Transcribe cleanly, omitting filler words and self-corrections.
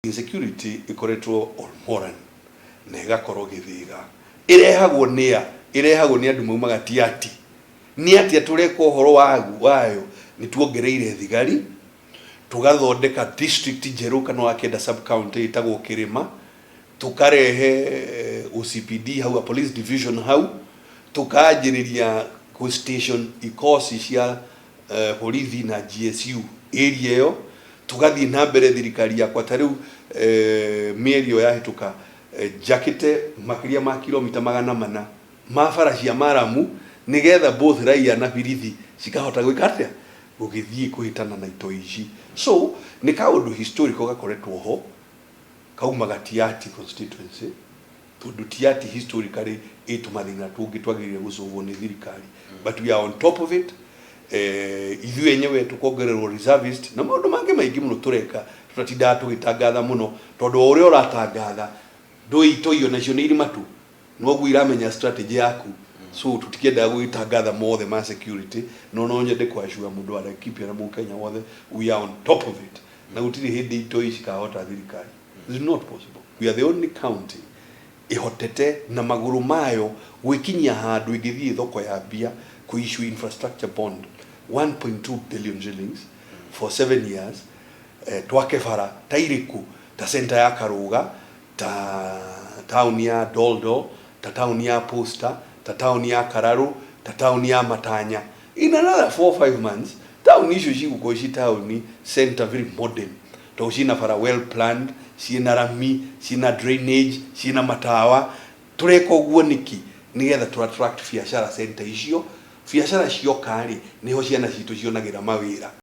Insecurity ĩkoretwo Olmoran na ĩgakorwo Gĩthĩga. Ĩrehagwo nĩ a? Ĩrehagwo nĩ andũ maumaga Tiaty. Nĩ atĩa tũreka ũhoro wayo? Nĩ tuongereire thigari, tũgathondeka district njerũ kana wakĩenda sub county ĩtagwo Kĩrĩma, tũkarehe OCPD hau, a police division hau, tũkanjĩrĩria gũ station ikosi cia borithi na GSU area ĩyo, tũgathiĩ na mbere thirikari yakwa ta rĩu mĩeri ĩyo yahĩtũka njakĩte makĩria ma kilomita 400 ma bara cia maramu nĩgetha both raia na birithi cikahota gwĩka atĩa? Gũgĩthiĩ kũhĩtana na itoi ici. So nĩ kaũndũ historical gakoretwo ho kaumaga Tiaty constituency tondũ Tiaty historically ĩ tũmathĩna tũngĩ twagĩrĩire gũcũvwo nĩ thirikari, but we are on top of it. Ithuĩ enyewe tũkongererwo reservist na maũndũ mangĩ maingĩ mũno tũreka tũtatindaga tũgĩtangatha mũno tondũ o ũrĩa ũratangatha ndũĩ itoi onacio nĩ irĩ matũ noguo iramenya strategy yaku, so tũtikĩendaga gũgĩtangatha mothe ma security, no no nyende kũ assure mũndũ wa Laikipia na mũkenya wothe we are on top of it na gũtirĩ hĩndĩ itoi cikahota thirikari. It's not possible. We are the only county ĩhotete na magũrũ mayo gwĩkinyia handũ ĩngĩthiĩ thoko ya mbia kũ issue infrastructure bond 1.2 billion shillings for 7 years, twake bara ta irĩkũ? Ta center ya Karũga, ta taũni ya Doldo, ta taũni ya Posta, ta taũni ya Kararũ, ta taũni ya Matanya. In another 4 5 months taũni icio cigũkorwo ci taũni center very modern tondũ ciĩna bara well planned, ciĩna rami, ciĩna drainage, ciĩna matawa. Tũreka ũguo nĩkĩ? Nĩgetha tũ attract biacara center icio. Biacara cioka rĩ, nĩho ciana citũ cionagĩra mawĩra.